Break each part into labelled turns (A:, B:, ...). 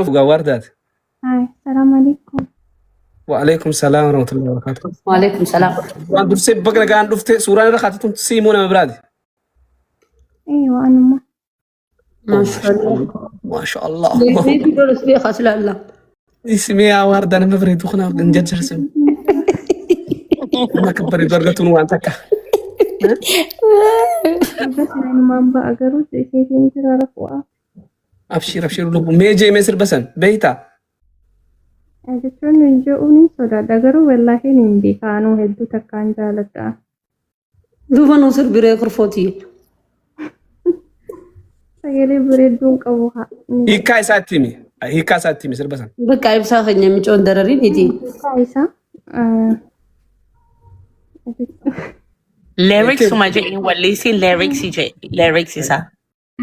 A: Dhugaa waardaati.
B: Hai, salaam alaikum.
A: Wa'alaikum salaam warahmatullahi wabarakatuh.
C: Waalaikum salaam.
A: Waan dursee baga nagaan dhufte suuraan irra kaate tun siimuu nama biraati.
B: Eeywa anuma.
C: Maashaallah.
A: Maasha Allah.
C: Beeku dolos beekaa sila Allah.
A: Isimee yaa waardaa nama bareedu kana hin jajjarsin. Nama akka bareedu argatuun waan takka.
B: Sirba sana inumaan ba'a garuu isheetiin jira rafu'a.
A: Abshiir abshiir lubbu mee jeemee sirba san beeytaa?
B: Jechuun hin je'uun hin sodaadha garuu wallaahi hin beeka anuu hedduu takkaan jaaladha.
C: Duuba nuu sirbiree kurfootii.
B: Sagalee bareedduun qabu haa.
A: Hiikkaa isaa itti himi. Hiikkaa isaa itti himi sirba san.
C: Bakka ibsaa keenya micoon darariin iti.
B: Hiikkaa isaa.
D: Lyrics suma jedhiin walleessi lyrics jedhi lyrics isaa.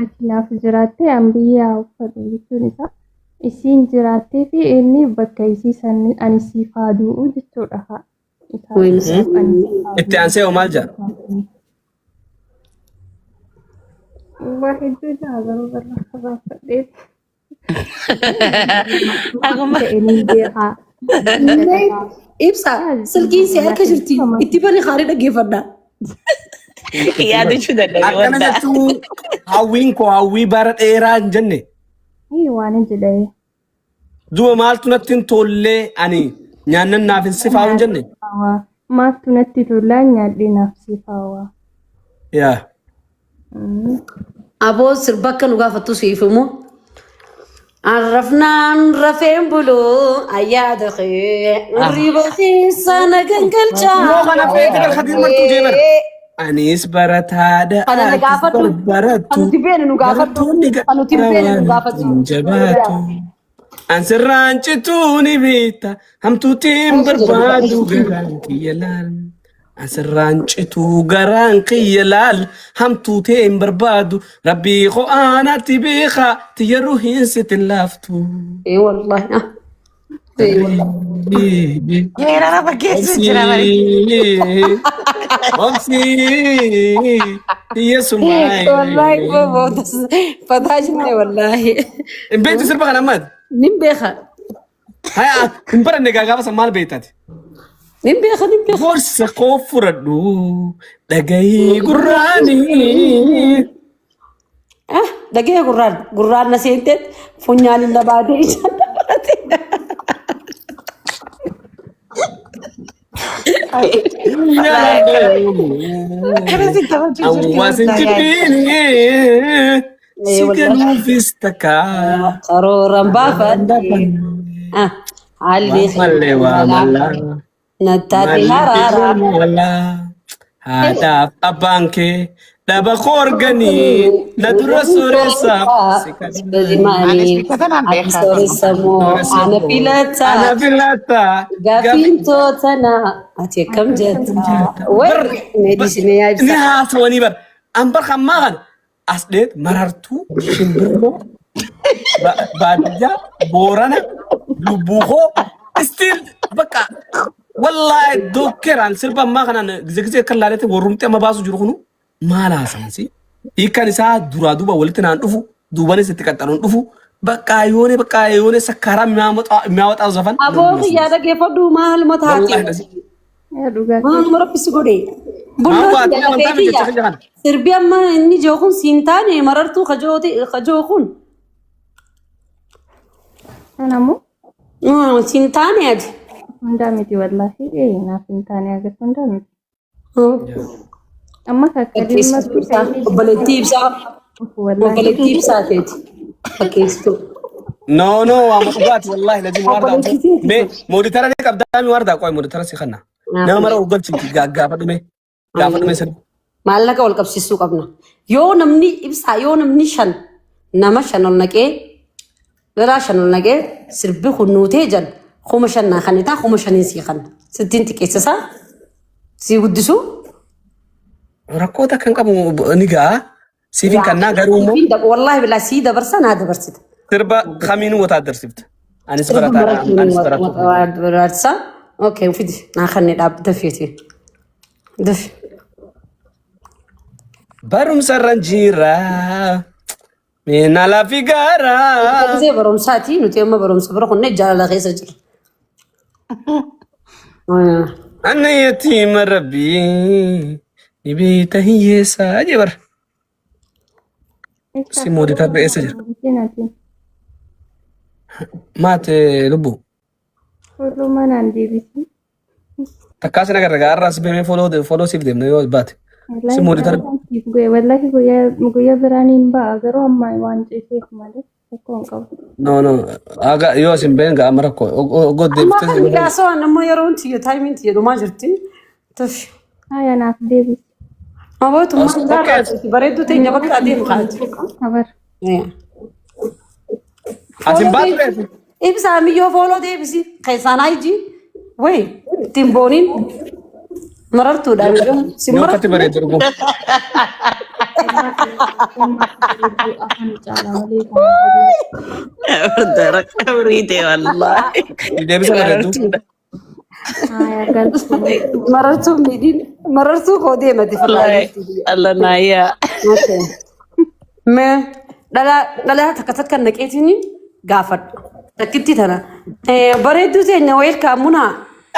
B: Ati naaf jiraattee an biyya haa uffadhu jechuun isaa isiin jiraattee fi inni bakka isii san ani siif haa du'u jechuudha haa. Isaa
C: Way
B: ani siif haa
A: Itti aansee hoo maal jedha?
B: du'u. Waa hedduu jira garuu barra irraanfadhee.
D: Akkuma
B: Ta'e ni beekaa.
C: Ibsa silkiin si harka jirti itti bani haarii dhaggeeffadha.
D: yaadachuu dadhabe
A: Akkana
D: wanta.
A: jechuun hawwiin koo hawwii bara dheeraa hin jenne.
B: Ee waan hin jedhee.
A: Duba maaltu natti hin tollee ani nyaannan naaf hin sifaa'u hin jenne.
B: Maaltu natti tolaa nyaadhee naaf sifaawaa.
A: Yaa.
C: Aboo sirba akka nu gaafattu siif immoo. Arrafnaan rafeen buluu ayyaada kee riba keessa na gangalchaa.
A: Yoo kana feete bar Khadiir martuu jee bar. Anis barataadha.
C: Kana na
A: atis
C: gaafadhu.
A: barbarattu.
C: Kan nuti beenu nu gaafadhu.
A: Barattoonni
C: Kan nuti hin beene nu gaafadhu.
A: hin jabaatu. Ansirraan cituu ni beekta. Hamtuutiin barbaadu garaan kiyya laal. Ansirraan cituu garaan kiyya laal. Hamtuutee hin barbaadu. Rabbii koo aanaatti beeka. Tiyya ruhiin sitti hin laaftu.
C: Ee wallahi. ah. Ee wallahi.
D: Geerara fakkeessu jira malee.
A: Obsi. Tiyya sumaayee.
C: Wallahi boo fataa jenne wallahi.
A: Hin beektu sirba kana ammaati.
C: Nin beeka.
A: Haya hin baranne gaa gaafa san maal beektaati?
C: Nin beeka nin beeka.
A: Gorsa koo fudhadhu dhagayii gurraanii.
C: Ah, dhagee gurraan gurraan na seenteet funyaan na baatee ijaan na baatee.
D: Akkana si taphachuu jirti
A: Awwaas hin
D: wanta yaa'e.
A: jibbiini si galuufis takka.
C: Karooran baafadhe. Ah, haalli
A: Mallee waa mallaa.
C: Nattaati haraara.
A: Haadhaaf abbaan kee dhaba koo arganii na dura sooressaa. Si
D: Anis bika tanaan
C: Ati
D: beekaa.
C: sooressa moo ana filataa.
A: Ana filataa.
C: Gaafiin tootana ati akkam jetta. Warri meedisinee yaa
A: Ni
C: ibsa.
A: haasawanii bar. An bar kan maa kana as dheet marartuu shimbirroo baadiyyaa boorana lubbuu koo still bakka wallaahi dokkeraan sirba ammaa kanaan gize gize akka laaletti warrumti amma baasu jiru kunu maal haasawansi hiikkaan isaa duraa duuba walitti naan dhufu duubanis itti qaxxanuun dhufu bakka yoone bakka yoone sakkaaraa mi'aawaxaa zafan
C: Aboo kiyyaa dhaggeeffadhu maaluma
A: wallaahi
C: taate.
A: nasi
B: Yaa dhugaa keeti.
C: Maaluma rabbi si godhe.
A: maal
C: Bulloo
A: baatee
C: kiyya
A: amantaa
C: lafee
A: fi jecha
C: kiyya.
A: kiyya kana
C: Sirbi amma inni jiru kun siin taane marartuu kajoo kun.
B: Kanaammoo
C: Siin taane ati.
B: hundaa miti wallaahi naaf hin taane agartu hundaa miti. Amma kakka
C: Fakkeessituu
B: dhimma
C: ibsaa. Obboleettii ibsaa.
B: wallaahi.
C: Obboleettii ibsaa keeti. Fakkeessituu.
A: No, no, waan dhugaati wallaahi lazim waardaa.
C: Obboleettii keeti.
A: Mee mooditara ni qabdaa mi waardaa qoy mooditara si kanna. Nama mara hoggalchiiti gaafadhu mee gaafadhu mee sirbi.
C: Maallaqa wal qabsiisuu qabna. Yoo namni ibsaa yoo namni shan nama shan ol naqee lolaa shan ol naqee sirbi kun nuutee jal 5000 naa kan itaa 5000n sii kan sittiin xiqqeessisaa sii guddisuu.
A: Rakkoota kan qabu ni ga'a. Siif hin kannaa garuu immoo
C: Wallaahi bilaa sii dabarsa naa dabarsita.
A: sirba kamiinuu wataaddarsifta. Anis
C: Sirba
A: barataadha anis barattuu.
C: marachuun Okay, fidi naa kanne dhaab dafeeti. Dafi.
A: Barumsa irra jira. Meena lafi gaaraa.
C: Gisee barumsaati nuti amma barumsa bira kunne jaalala keessa jira.
A: Anna yatiima rabbii ni beekta hiyyeessaa jee bara. Si moodii tarree eessa jira? Maate lubbu.
B: Follow manaan deebisi.
A: Takkaa sin agarra gaarraa si beemee follow follow siif deemna yoo baate. Si moodii tarree.
B: Siif go'e wallahi guyyaa guyyaa biraan hin ba'a garuu amma waan ciiseef malee rakkoo hin qabu.
A: No no aga yoo isin been ga'a amma rakkoo ogoo
C: Amma
A: deebitee
C: kan gaasoo ammoo yeroon tiyyo taayimiin tiyyo dhumaa jirti. Tufi.
B: Haya naaf deebisi.
C: Abootummaan gaarraa bareedduu teenya bakka adeemu kaati.
B: Kabar.
A: Asin baatu reefu.
C: Ibsaa miyyoo fooloo deebisi. Keessaan ayiji. Wayi ittiin booniin marartuudha. Si
A: Yoo akkatti
C: marartuu.
A: bareedu dhuguu.
B: Afaan caalaa malee kan bareedu.
D: Qabriite wallaahi.
A: Deebisa bareedu.
D: Marartuudha.
B: Haya galtuu.
C: Marartuu miidhiin marartuu koo deemati
D: Wallaahi.
C: firraa.
D: Allah naayyaa.
C: Mee dhalaa dhalaa takka takka naqeetiin gaafadhu. Takkitti tana. Bareedduu teenya weelkaa munaa.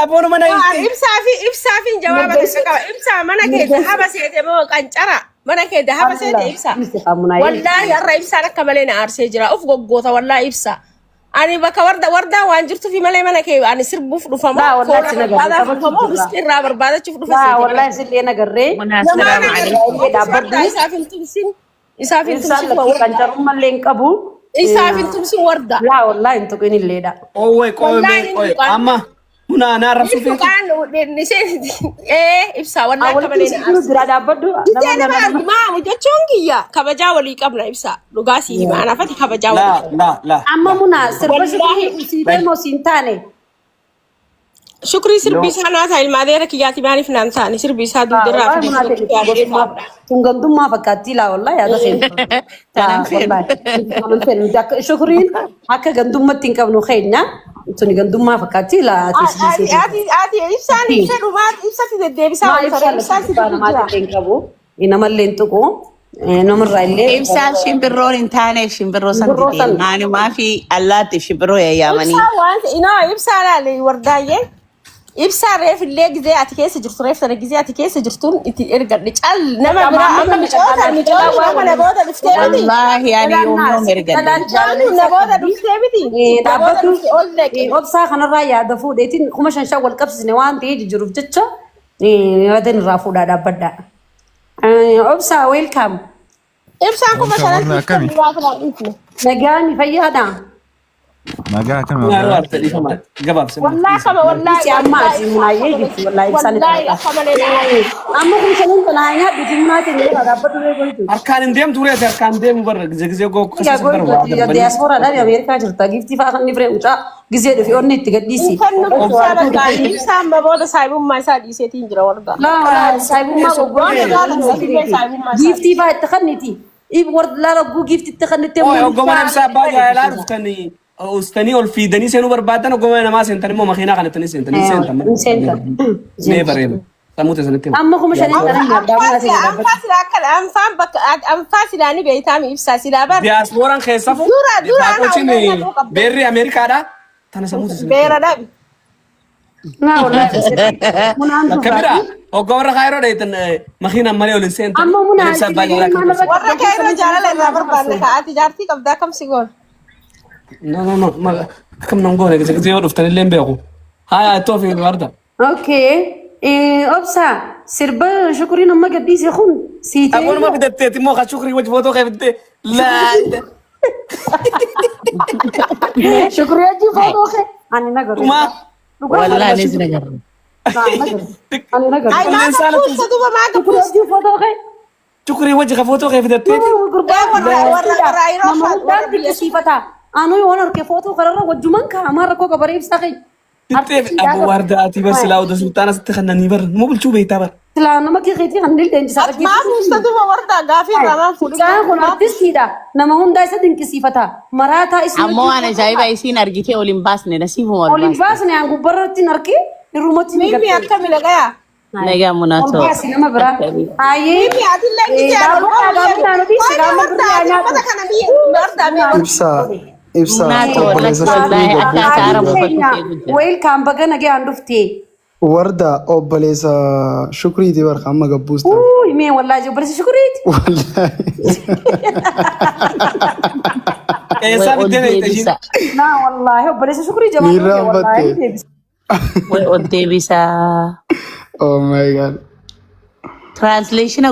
A: Aboon mana
E: Waan
A: hiikte.
E: ibsaa fi ibsaa fi jawaaba takka qaba. Ibsaa mana kee dahaba seete moo qancara? Mana kee dahaba seete ibsaa. Wallaahi har'a ibsaan akka malee na aarsee jira. Uf goggoota wallaahi ibsaa. Ani bakka warda wardaa waan jirtuufi malee mana kee ani sirbuuf dhufa moo
C: Laa wallaahi
E: foon
C: sin agarree
E: barbaadaaf dhufa
C: taphachuuf
E: moo
C: jirra.
E: riskii irraa barbaadachuuf dhufa
C: Laa
E: seete mana
C: wallaahi
E: kee.
C: sillee nagarree.
D: Munaa
E: Namaa
D: assalaamu
E: na
D: alaikum.
E: agarree
C: Illee
E: ofiis wardaa
C: dhaabbadhu.
E: isaaf hin tumsin. Isaaf hin
C: Ibsaan
E: tumsin
C: lakkii
E: wardaa.
C: qancarummallee hin qabu.
E: Isaaf hin tumsin wardaa.
C: Laa wallaahi hin tuqin illeedha.
A: Oowwee qooyee
E: Wallaahi
A: mee
E: hin
A: qooyee
E: tuqan.
A: amma munaa na arrabsuu
E: Hin
A: feeti.
E: tuqaan ee ibsaa wallaahi akka
C: Walitti
E: malee na
C: sibiiluu
E: aarsa.
C: bira dhaabbadhu. Nama
E: Gisee
C: nama
E: nama
C: nama.
E: argu maamu jechuun kiyya kabajaa walii qabna ibsaa dhugaa sii hima anaafati kabajaa walii
A: Laa
E: qabna.
A: laa laa
C: Amma
A: laa.
C: munaa sirba
E: Wallaahi
C: shukrii siitee moo siin taane?
E: Shukrii sirbi
A: No.
E: isaa naa ta'a ilmaadeera kiyyaati maaliif naan taane sirbi isaa
C: Laa
E: duudarraa
C: wallaahi
E: fidee
C: munaa
E: shukrii
C: ta'e
E: gaafee
C: gosummaa
E: faadha.
C: tun gantummaa fakkaattii laa wallaahi yaada keenya.
D: Tanan
C: Laa
D: feenu.
C: wallaahi kanan feenu nuti akka shukriin akka gandummatti hin qabnu keenya tuni gandummaa fakkaattii laa ati
E: Ati
C: siisee.
E: ati ati ibsaan ibsa dhumaa ibsatti deddeebisaa
C: Maa
E: ooltare
C: ibsaan
E: ibsaan
C: lakki
E: si
C: gubbaa
E: gidduu
C: namaatti
E: jira.
C: illee hin qabu. Namallee hin tuqu. Namarraa illee
D: Ibsaan shimbirroon hin taane shimbirroo san
C: shimbirroo
D: didee
C: san
D: maanumaa fi allaattiif shimbirroo yayyaamanii.
E: Ibsaa waan inaa ibsaa laale wardaayyee ibsaa reef illee gizee ati keessa jirtu reef sana gizee ati keessa jirtuun itti ergadhe cal nama biraa
C: Maamma
E: amma
C: kan
E: micoota
C: dhalaan
E: micoonni
C: waan
E: nama
C: waliin
E: namoota dhuftee miti.
D: Wallaahi ani
C: dhalaan
D: yoom
C: naas
D: yoom ergadhe.
C: dhalaan
E: Micoonni
C: jaalalessa
E: namoota
C: qabdi.
E: dhuftee miti. Namoota
C: Dhaabbatu
E: dhuftee ol dhaqe.
C: obsaa kanarraa yaada fuudheetiin 5,000 wal qabsiisne waan ta'ee jijjiiruuf jecha yaada irraa fuudhaa dhaabbadha. Obsaa welcome.
E: Ibsaan kuma
F: Welcome
E: shanan
F: warra
E: siif
F: akkami?
E: kennu waa kanaan dhiifne.
C: Nagaan fayyaadha.
F: Nagaa akkami
A: Munaa
F: warra?
A: gabaabsa dhiifama gabaabsa munaa
E: Wallaahi
A: dhiisa.
E: kama wallaahi
C: Ibsi amma
E: wallaahi
C: ati
E: ibsaa
C: munaayyee
E: akka
C: jirti
E: malee
C: wallaahi ibsaan itti
E: wallaahi
C: dhaqa.
E: akka malee na aarse.
C: Amma 5,000 kana haa nyaadhuti munaa keenya irraa dhaabbadhu bee goitu.
A: Harkaan hin deemtu reeti harkaan deemu barra gizee gizee goo
C: Yaa
A: akkasii bara waa
C: goitu
A: darbanii.
C: diyaaspoораadhaan Ameerikaa jirta giiftii fa'aa kan inni firee mucaa gizee dhufe onni itti gadhiisi.
E: Hin kennu ibsaa bakka ibsaa amma booda saayibummaa isaa dhiiseetiin jira warra.
C: Laa saayibummaa
E: Waan
C: goggootu
E: irraa dhufeetillee saayibummaa isaa
C: giiftii fa'aa itti kanniti. Warra lagguu giiftii itti kannite
A: Ooy oggoma namsaa abbaa jaalalaa dhuftanii ustanii ol fiidanii seenuu barbaadan oggoma namaa seentan immoo makiinaa kanatanii seentan hin seentan.
C: Hin seentan.
A: Mee bareeda. Sammuu teessanitti hima.
C: Amma 5,000 kana nyaadhaa
E: Anfaa
C: munaa
E: silaa
C: keenya
E: anfaa silaa akka anfaan bakka anfaa silaa ni beeytaami ibsaa silaa bar
A: Diyaaspooraan keessafu
E: dura dura ana
A: paaqochiin
E: onneen naquu qabda.
A: beerri Ameerikaadha. Tana sammuu teessanitti
E: Beera
A: hima.
E: dhabi.
C: Naa wallaahi munaan
A: Bakka biraa
C: dhugaatii.
A: oggaa warra kaayiroo dheeytan makiinaan malee ol hin seentan.
C: Amma munaa
A: Ibsaa abbaa jaalalaa kan
C: mana
A: keessa.
E: Warra
C: bakka
E: kairoo jaalala irraa barbaanne ka'aati jaartii qabdaa kam si goon.
A: No no no akkam nan goone gizee gizee yoo dhuftan illee hin beeku. Haa ittoo fi warda.
C: Okay. Obsa sirba shukuriin amma gadhiise kun siitee.
A: Abboonuma fidatteeti immoo kan shukrii wajji footoo kee fiddee laa.
C: Shukurii wajjin footoo kee. Ani nagaru.
A: Dhumaa.
C: Dhugaa
D: Wallaahi anis nagarra.
C: nagaru. Ani nagaru.
E: Ay maa
A: Qilleensa alatti
E: kapuusta duuba maa
C: Shukurii
E: kapuusta.
C: wajjin footoo kee.
A: Shukrii wajji kan footoo kee fidatteeti.
C: Gurbaa
E: Warra warra warra
C: nama
E: Ayirooffaa
C: hundaan
E: warra biyya
C: dinqisiifata. Anuu yoon arge footoo kanarra wajjuman kaa'amaa rakkoo qabaree ibsaa kee.
A: Fixxee abboo wardaatii bar silaa odoo sulxaana sitti kannanii bar numa bulchuu beektaa bar.
C: Silaa nama keetii kan leenjisaa
E: Ati maa fuusta duuba warra gaafii irraa maan fuudhu.
C: Mucaan kun artistiidha. Nama hundaa isa dinqisiifata. Maraataa isa
D: Ammoo waan ajaa'ibaa isiin argitee ol hin baasne nasiifuma ol
C: Ol hin
D: baaste.
C: baasne aan gubbarratti hin arge irrumatti ni
E: Mimmi
C: garte.
E: akkami dhagayaa?
D: Nagaa
C: Ol
D: munaatoo.
C: baasi nama biraa. Hayyee.
E: Mimi atillee gisee ol
C: Daaboo
E: ba'u
C: daaboo nuti
E: Qoy
C: sigaama
E: warda
C: birrii haa
E: ati
C: nyaatu.
E: ummata kana biyya warda mee warda.
G: Ibsaa ibsaa
D: Munaatoo
G: obboleessa
D: lakki
G: shukrii
D: wallaahi
G: gabbuustu
D: akkaataa
G: deebi'a.
D: Oromoo
C: Keenya
D: bakka jira.
C: weelkaam baga nagaan dhufte.
G: Warda obboleessa shukriiti barka amma gabbuustan.
C: Uuy mee wallaahi obboleessa shukriiti.
G: Wallaahi.
D: Way
A: Eessaa
D: ol
A: bittee beekta ishiin?
D: deebisa.
C: Naa wallaahi obboleessa shukrii jabaa
G: Miirra
C: dhufte wallaahi
G: hambatte.
C: deebisa.
D: Way ol deebisa.
G: Oh my God.
D: Translation.